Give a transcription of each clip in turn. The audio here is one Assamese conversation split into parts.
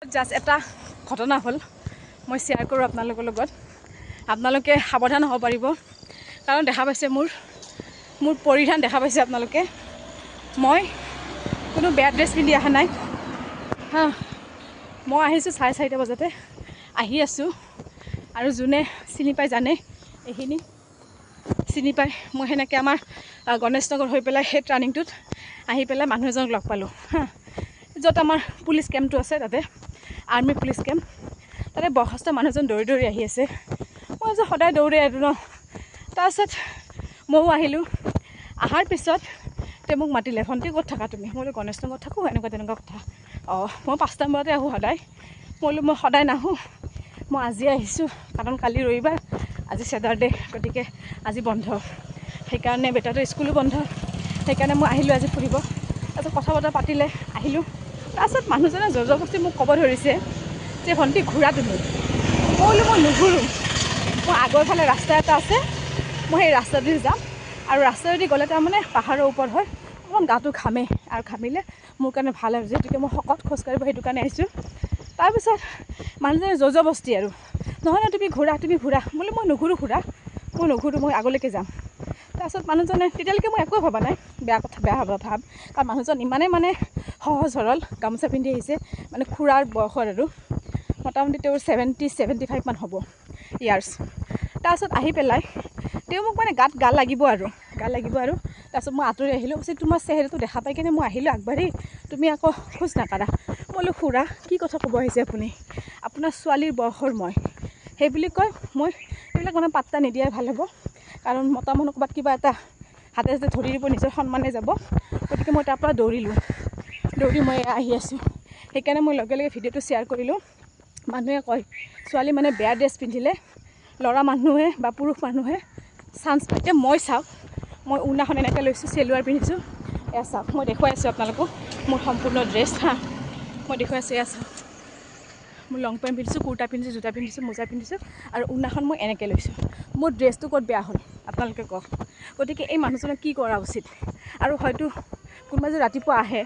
জাষ্ট এটা ঘটনা হ'ল, মই শ্বেয়াৰ কৰোঁ আপোনালোকৰ লগত, আপোনালোকে সাৱধান হ'ব পাৰিব। কাৰণ দেখা পাইছে মোৰ মোৰ পৰিধান দেখা পাইছে আপোনালোকে, মই কোনো বেয়া ড্ৰেছ পিন্ধি অহা নাই। হা, মই আহিছোঁ 4:30 বজাতে আহি আছোঁ। আৰু যোনে চিনি পায় জানে, এইখিনি চিনি পায়। মই সেনেকৈ আমাৰ গণেশ নগৰ হৈ পেলাই সেই ট্ৰানিংটোত আহি পেলাই মানুহ এজনক লগ পালোঁ। হা, য'ত আমাৰ পুলিচ কেম্পটো আছে, তাতে আৰ্মি পুলিচ কেম্প, তাতে বয়সস্থ মানুহজন দৌৰি দৌৰি আহি আছে। মই যে সদায় দৌৰে আৰু ন। তাৰপিছত ময়ো আহিলোঁ। অহাৰ পিছত তেওঁ মোক মাতিলে, ভণ্টি ক'ত থাকা তুমি? মই বোলো গণেশ নগৰত থাকোঁ, এনেকুৱা তেনেকুৱা কথা। অঁ, মই 5টা বজাতে আহোঁ সদায়। মই বোলো মই সদায় নাহোঁ, মই আজি আহিছোঁ, কাৰণ কালি ৰবিবাৰ, আজি ছেটাৰডে, গতিকে আজি বন্ধ, সেইকাৰণে বেটাটো স্কুলো বন্ধ, সেইকাৰণে মই আহিলোঁ আজি ফুৰিব। তাৰপিছত কথা বতৰা পাতিলে, আহিলোঁ। তাৰপিছত মানুহজনে জোৰ জবৰদস্তি মোক ক'ব ধৰিছে যে ভণ্টি ঘূৰা তুমি। মই বোলো মই নুঘূৰোঁ, মই আগৰ ফালে ৰাস্তা এটা আছে, মই সেই ৰাস্তাটোদি যাম। আৰু ৰাস্তাটোদি গ'লে তাৰমানে পাহাৰৰ ওপৰত হয়, অকণমান গাটো ঘামে, আৰু ঘামিলে মোৰ কাৰণে ভাল আৰু যিহেতুকে মই শকত, খোজকাঢ়িব সেইটো কাৰণে আহিছোঁ। তাৰপিছত মানুহজনে জোৰ জবৰদস্তি আৰু, নহয় নহয় তুমি ঘূৰা, তুমি ঘূৰা। বোলো মই নুঘূৰোঁ খুৰা, মই নুঘূৰোঁ, মই আগলৈকে যাম। তাৰপিছত মানুহজনে, তেতিয়ালৈকে মই একোৱে ভবা নাই, বেয়া কথা, বেয়া হ'ব ভাৱ, কাৰণ মানুহজন ইমানেই মানে সহজ সৰল, গামোচা পিন্ধি আহিছে, মানে খুৰাৰ বয়সৰ আৰু মোটামুটি তেওঁৰ 70-75 মান হ'ব ইয়াৰ্ছ। তাৰপিছত আহি পেলাই তেওঁ মোক মানে গাত গা লাগিব আৰু, গা লাগিব আৰু। তাৰপিছত মই আঁতৰি আহিলোঁ। কৈছে তোমাৰ চেহেৰাটো দেখা পাই কিনে মই আহিলোঁ আগবাঢ়ি, তুমি আকৌ খোজ নাকাঢ়া। মই বোলো খুৰা কি কথা ক'ব আহিছে আপুনি, আপোনাৰ ছোৱালীৰ বয়সৰ মই, সেই বুলি কয় মই এইবিলাক মানে পাত্তা নিদিয়াই ভাল হ'ব, কাৰণ মতা মানুহ ক'ৰবাত কিবা এটা হাতে হাতে ধৰি দিব, নিজৰ সন্মানে যাব। গতিকে মই তাৰপৰা দৌৰিলোঁ, দৌৰি মই আহি আছোঁ। সেইকাৰণে মই লগে লগে ভিডিঅ'টো শ্বেয়াৰ কৰিলোঁ। মানুহে কয় ছোৱালী মানে বেয়া ড্ৰেছ পিন্ধিলে ল'ৰা মানুহে বা পুৰুষ মানুহে চান্স পায়। এতিয়া মই চাওক, মই উৰ্ণাখন এনেকৈ লৈছোঁ, চেলোৱাৰ পিন্ধিছোঁ, এয়া চাওক, মই দেখুৱাই আছোঁ আপোনালোকক মোৰ সম্পূৰ্ণ ড্ৰেছ। হা, মই দেখুৱাই আছোঁ, এয়া চাওক, মোৰ লং পেণ্ট পিন্ধিছোঁ, কুৰ্তা পিন্ধিছোঁ, জোতা পিন্ধিছোঁ, মোজা পিন্ধিছোঁ, আৰু উৰ্ণাখন মই এনেকৈ লৈছোঁ। মোৰ ড্ৰেছটো ক'ত বেয়া হ'ল আপোনালোকে কওক। গতিকে এই মানুহজনক কি কৰা উচিত? আৰু হয়তো কোনোবা যদি ৰাতিপুৱা আহে,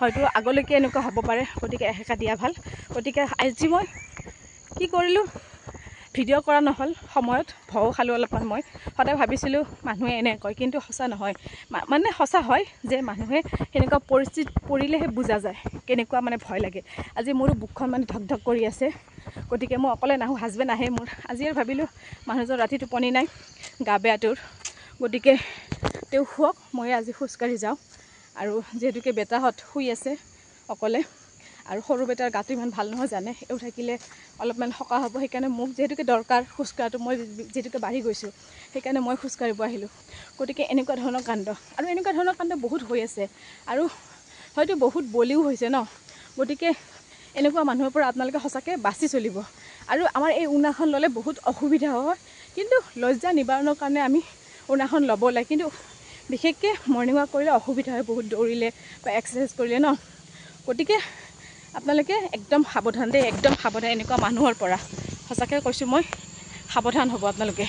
হয়তো আগলৈকে এনেকুৱা হ'ব পাৰে, গতিকে এসেকা দিয়া ভাল। গতিকে আজি মই কি কৰিলোঁ, ভিডিঅ' কৰা নহ'ল সময়ত, ভয়ো খালোঁ অলপমান। মই সদায় ভাবিছিলোঁ মানুহে এনে কয়, কিন্তু সঁচা নহয়। মানে সঁচা হয় যে মানুহে সেনেকুৱা পৰিস্থিতিত পৰিলেহে বুজা যায় কেনেকুৱা মানে ভয় লাগে। আজি মোৰো বুকখন মানে ধক ধক কৰি আছে। গতিকে মই অকলে নাহোঁ, হাজবেণ্ড আহে মোৰ। আজি আৰু ভাবিলোঁ মানুহজন ৰাতি টোপনি নাই, গা বেয়া তেওঁৰ, গতিকে তেওঁ শুৱক, মই আজি খোজকাঢ়ি যাওঁ। আৰু যিহেতুকে বেটাহঁত শুই আছে অকলে, আৰু সৰু বেটাৰ গাটো ইমান ভাল নহয় জানে, এওঁ থাকিলে অলপমান সকাহ হ'ব, সেইকাৰণে মোক যিহেতুকে দৰকাৰ খোজকঢ়াটো, মই যিহেতুকে বাঢ়ি গৈছোঁ, সেইকাৰণে মই খোজকাঢ়িব আহিলোঁ। গতিকে এনেকুৱা ধৰণৰ কাণ্ড, আৰু এনেকুৱা ধৰণৰ কাণ্ড বহুত হৈ আছে, আৰু হয়তো বহুত বলিও হৈছে ন। গতিকে এনেকুৱা মানুহৰ পৰা আপোনালোকে সঁচাকৈ বাচি চলিব। আৰু আমাৰ এই উৰ্ণাখন ল'লে বহুত অসুবিধা হয়, কিন্তু লজ্জা নিবাৰণৰ কাৰণে আমি উৰ্ণাখন ল'ব লাগে। কিন্তু বিশেষকৈ মৰ্ণিং ৱাক কৰিলে অসুবিধা হয়, বহুত দৌৰিলে বা এক্সাৰচাইজ কৰিলে ন। গতিকে আপোনালোকে একদম সাৱধান দেই, একদম সাৱধান এনেকুৱা মানুহৰ পৰা, সঁচাকৈ কৈছোঁ মই, সাৱধান হ'ব আপোনালোকে।